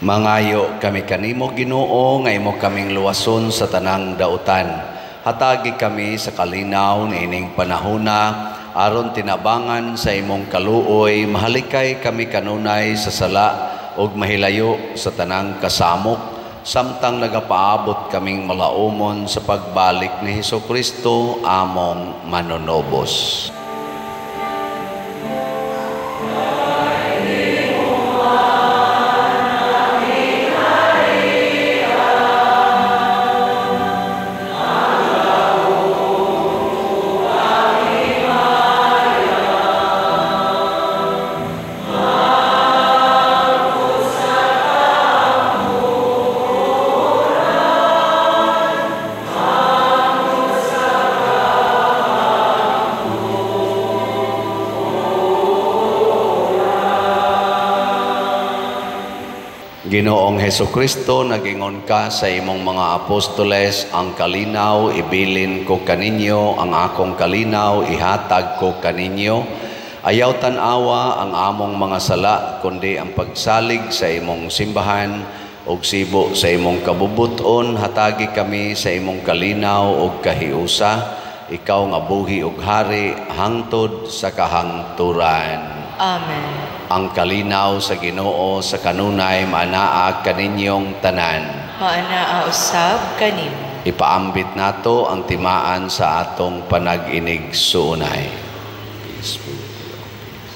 [SPEAKER 1] Mangayo kami kanimo, Ginoo, nga imo kaming luwason sa tanang dautan. Hatagi kami sa kalinaw niining panahona aron tinabangan sa imong kaluoy, mahalikay kami kanunay sa sala ug mahilayo sa tanang kasamok, samtang nagapaabot kaming malaumon sa pagbalik ni Hesukristo among manunobos. Ginoong Hesukristo, nagingon ka sa imong mga apostoles, ang kalinaw ibilin ko kaninyo, ang akong kalinaw ihatag ko kaninyo. Ayaw tan-awa ang among mga sala, kundi ang pagsalig sa imong simbahan ug sibo sa imong kabubuton, hatagi kami sa imong kalinaw ug kahiusa. Ikaw nga buhi ug hari hangtod sa kahangturan.
[SPEAKER 2] Amen.
[SPEAKER 1] Ang kalinaw sa Ginoo sa kanunay maanaa kaninyong tanan.
[SPEAKER 2] Maanaa usab kanimo.
[SPEAKER 1] Ipaambit nato ang timaan sa atong panag-inig suunay. Peace be with you. Peace.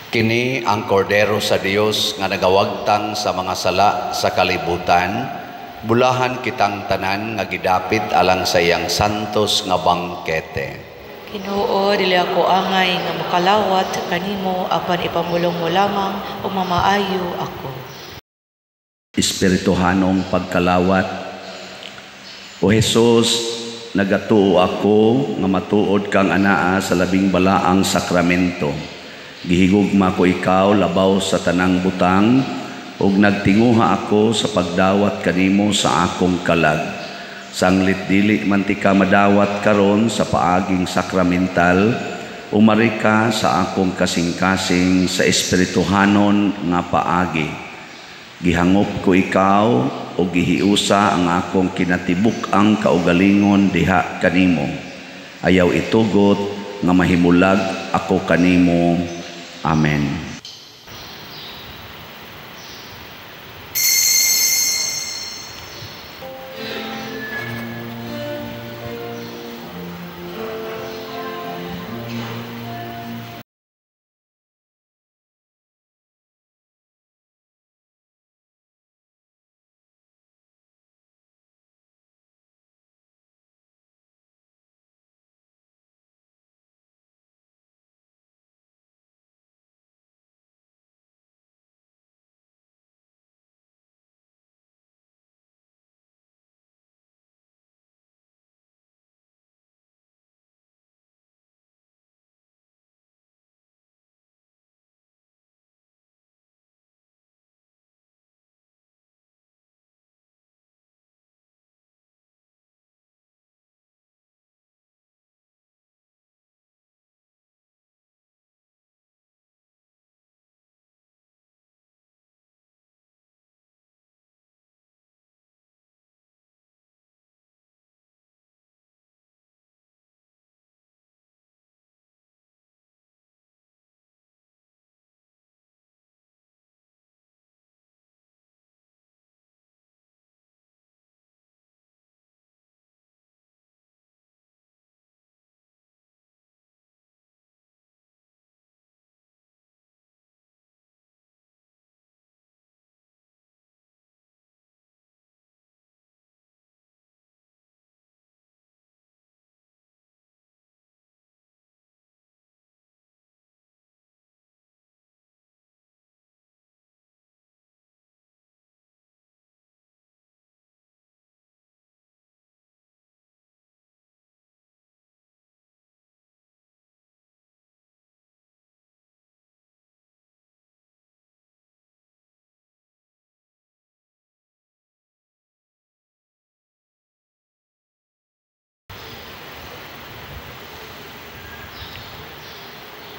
[SPEAKER 1] Kini ang kordero sa Dios nga nagawagtang sa mga sala sa kalibutan. Bulahan kitang tanan nga gidapit alang sa iyang santos nga bangkete.
[SPEAKER 2] Ginoo, dili ako angay nga makalawat kanimo, apan ipamulong mo lamang ug mamaayo ako.
[SPEAKER 1] Espirituhanong pagkalawat. O Jesus, nagatuo ako nga matuod kang anaa sa labing balaang sakramento. Gihigugma ko ikaw labaw sa tanang butang, ug nagtinguha ako sa pagdawat kanimo sa akong kalag. Sanglit dili man ti ka madawat karon sa paaging sakramental, umari ka sa akong kasing-kasing sa espirituhanon nga paagi. Gihangop ko ikaw ug gihiusa ang akong kinatibuk-ang kaugalingon diha kanimo. Ayaw itugot nga mahimulag ako kanimo. Amen.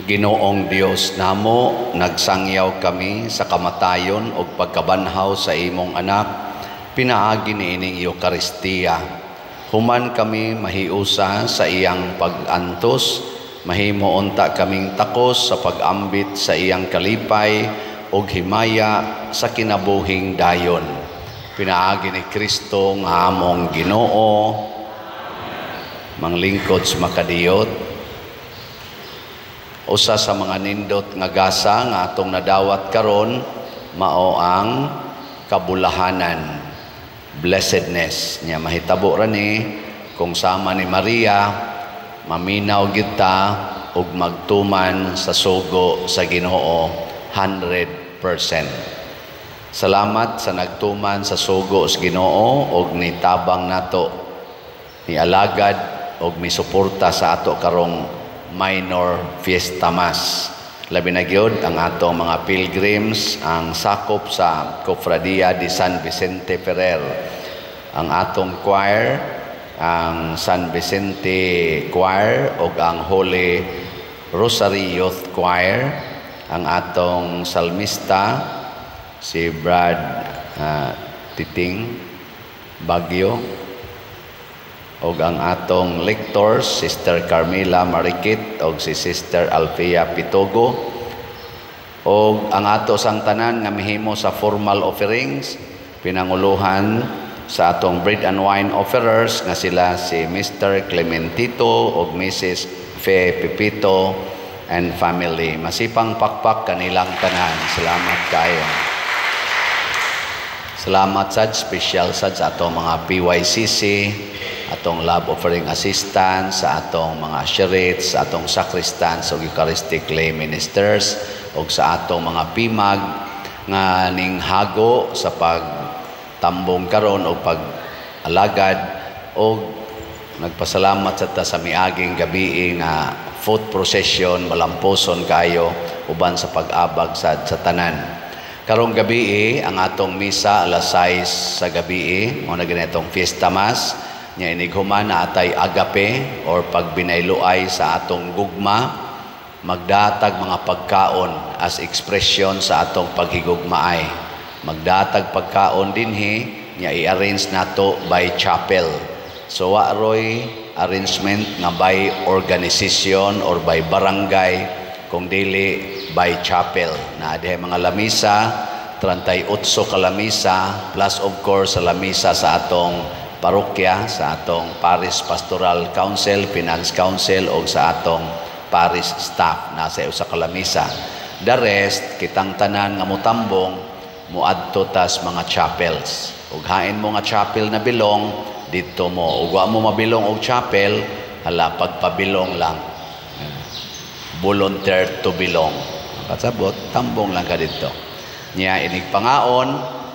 [SPEAKER 1] Ginoong Dios namo, nagsangyaw kami sa kamatayon ug pagkabanhaw sa imong anak, pinaagi niining Eukaristiya. Human kami mahiusa sa iyang pag-antos, mahimo unta kaming takos sa pag-ambit sa iyang kalipay ug himaya sa kinabuhing dayon. Pinaagi ni Kristo nga among Ginoo. Manglingkod sa makadiyot, usa sa mga nindot nga gasa nga atong nadawat karon mao ang kabulahanan, blessedness. Nya mahitabo ra ni kung sama ni Maria maminaw gyud ta ug magtuman sa sugo sa Ginoo 100%. Salamat sa nagtuman sa sugo sa Ginoo og nitabang nato, nialagad og misuporta sa ato karong minor fiesta mass. Labi na gyud ang atong mga pilgrims, ang sakop sa Cofradia de San Vicente Ferrer, ang atong choir, ang San Vicente Choir ug ang Holy Rosary Youth Choir, ang atong salmista si Brad Titing Bagyo, og ang atong lectors, Sister Carmela Marikit og si Sister Alfea Pitogo, og ang ato sang tanan nga mihimo sa formal offerings, pinanguluhan sa atong bread and wine offerers nga sila si Mr. Clementito og Mrs. Fe Pepito and family. Masipang pakpak kanilang tanan. Salamat kayo. Salamat sad, special sad sa atong mga PYCC, atong love offering assistant, sa atong mga sheriffs, sa atong sacristans ug Eucharistic lay ministers, ug sa atong mga PIMAG nga ning hago sa pagtambong karon o pag-alagad, og nagpasalamat sa ta sa miaging gabi nga foot procession, malamposon kayo uban sa pag-abag sa tanan. Karong gabi ang atong misa alas 6 sa gabi, mo na ganitong fiesta mass. Nya inighuman na atay agape or pagbinayloay sa atong gugma, magdatag mga pagkaon as expression sa atong paghigugmaay. Magdatag pagkaon dinhi, nya i-arrange nato by chapel. So wa roy arrangement nga by organization or by barangay, kung dili by chapel. Na dihay mga lamisa, 38 ka lamisa, plus of course sa lamisa sa atong parokya, sa atong Parish Pastoral Council, Finance Council, o sa atong parish staff nasa usa ka lamisa. The rest, kitang tanan nga mutambong muadto tas mga chapels. Ug hain mo nga chapel na bilong didto mo. Ug wa mo mabilong og chapel, hala, pagpabilong lang. Volunteer to belong. Pasabot, tambong lang ka didto. Nya inig pangaon,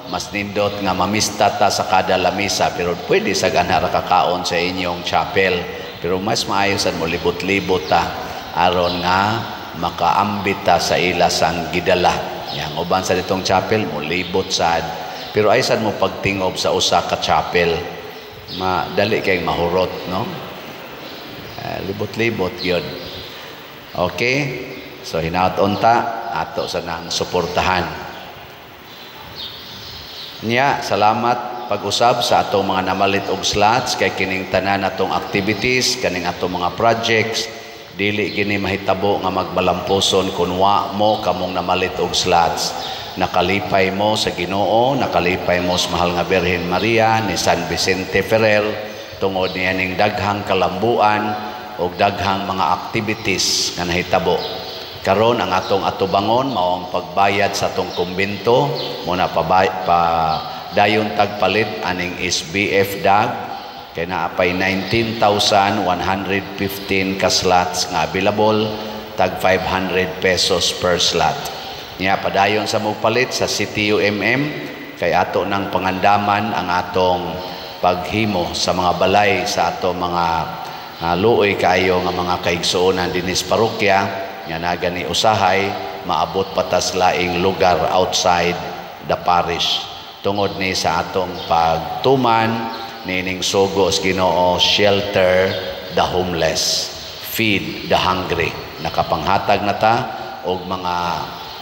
[SPEAKER 1] mas nindot nga mamista ta sa kada lamisa, pero pwede sa ganara kakaon sa inyong chapel, pero mas maayo sad mo libot-libot ta aron nga makaambit ta sa ila sang gidala. Yang uban sa ditong chapel mo libot sad, pero ay sad mo pagtingob sa usa ka chapel, madali kay mahurot, no? Libot-libot gyud. Okay, so hinaot unta ato sa nang suportahan. Nya, salamat pag-usab sa atong mga namalit og slots kay kining tanan atong activities, kaning atong mga projects, dili gini mahitabo nga magbalampuson kun wa mo kamong namalit og slots. Nakalipay mo sa Ginoo, nakalipay mo sa mahal nga Birhen Maria ni San Vicente Ferrer tungod niya ning daghang kalambuan og daghang mga activities nga nahitabo. Karon ang atong atubangon mao ang pagbayad sa atong kumbento, muna pa dayon tagpalit aning SBF dag kay naa pay 19,115 ka slots nga available, tag 500 pesos per slot. Nya padayon sa mogpalit sa CTUMM kay ato nang pangandaman ang atong paghimo sa mga balay sa ato mga luoy kaayo nga mga kaigsuonan dinhi sa parokya nga nagani usahay maabot patas laing lugar outside the parish tungod ni sa atong pagtuman nining sugo sa Ginoo, shelter the homeless, Feed the Hungry. Nakapanghatag na ta og mga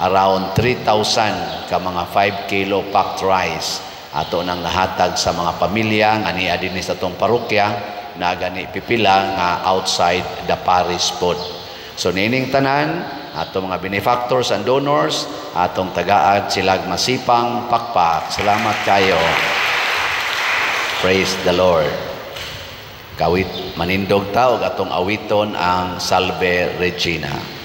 [SPEAKER 1] around 3,000 ka mga 5 kilo packed rice ato nang nahatag sa mga pamilya nga niya dinhi sa atong parokya na gani pipila nga outside the parish pod. So niining tanan atong mga benefactors and donors, atong tagaan silag masipang pakpak. Salamat kayo. Praise the Lord. Kawit manindog ta og atong awiton ang Salve Regina.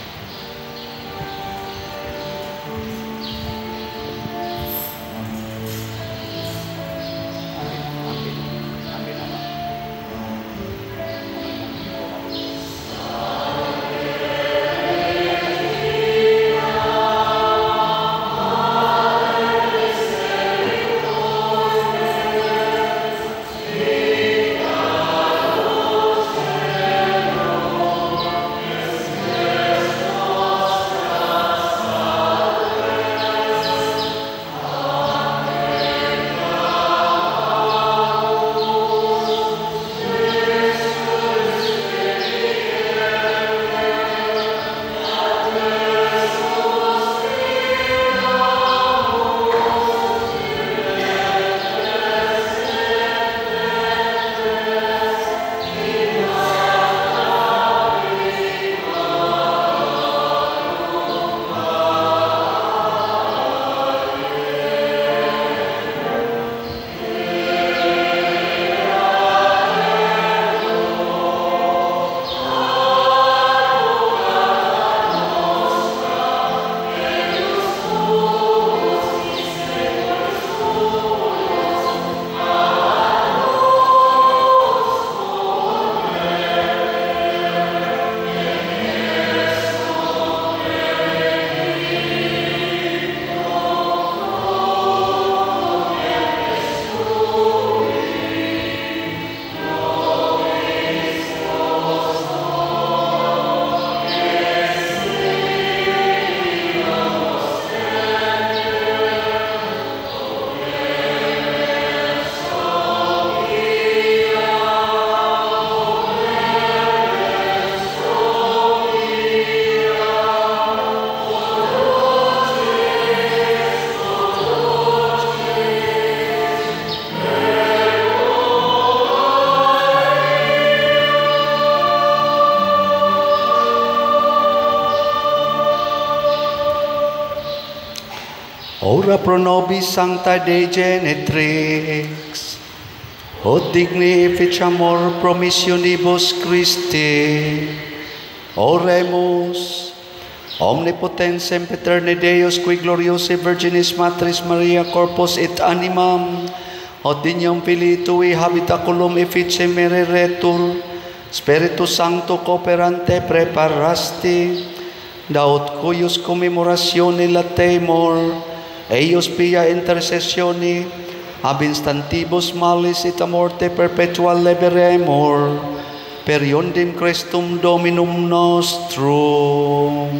[SPEAKER 1] Ora pro nobis sancta Dei genetrix, ut digni efficiamur promissionibus Christi. Oremus. Omnipotens sempiterne Deus, qui gloriosi Virginis Matris Maria corpus et animam, ut dignum Filii tui habitaculum effice mereretur, Spiritus Sancto cooperante preparasti, daut cuius commemoratione latemur, eius pia intercessione, ab instantibus malis et a morte perpetua liberemur, per iundem Christum Dominum nostrum.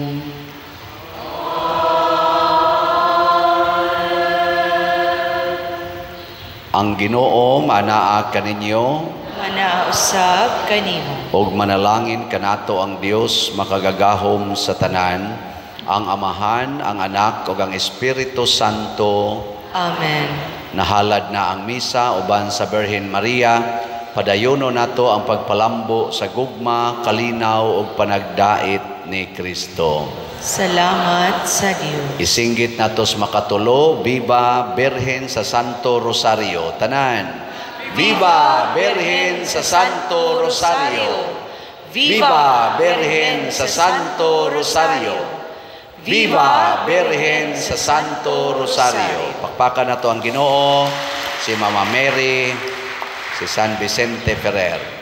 [SPEAKER 1] Ang Ginoo manaa kaninyo,
[SPEAKER 2] Manaa usab kanimo.
[SPEAKER 1] Ug manalangin kanato ang Dios makagagahom sa tanan, ang Amahan, ang Anak ug ang Espiritu Santo.
[SPEAKER 2] Amen.
[SPEAKER 1] Nahalad na ang misa uban sa Birhen Maria. Padayono nato ang pagpalambo sa gugma, kalinaw ug panagdait ni Kristo.
[SPEAKER 2] Salamat sa Dios.
[SPEAKER 1] Isinggit natos makatulo, Viva Birhen sa Santo Rosario. Tanan. Viva Birhen sa Santo Rosario. Viva Birhen sa Santo Rosario. Viva Birhen sa Santo Rosario. Pakpakan nato ang Ginoo, si Mama Mary, si San Vicente Ferrer.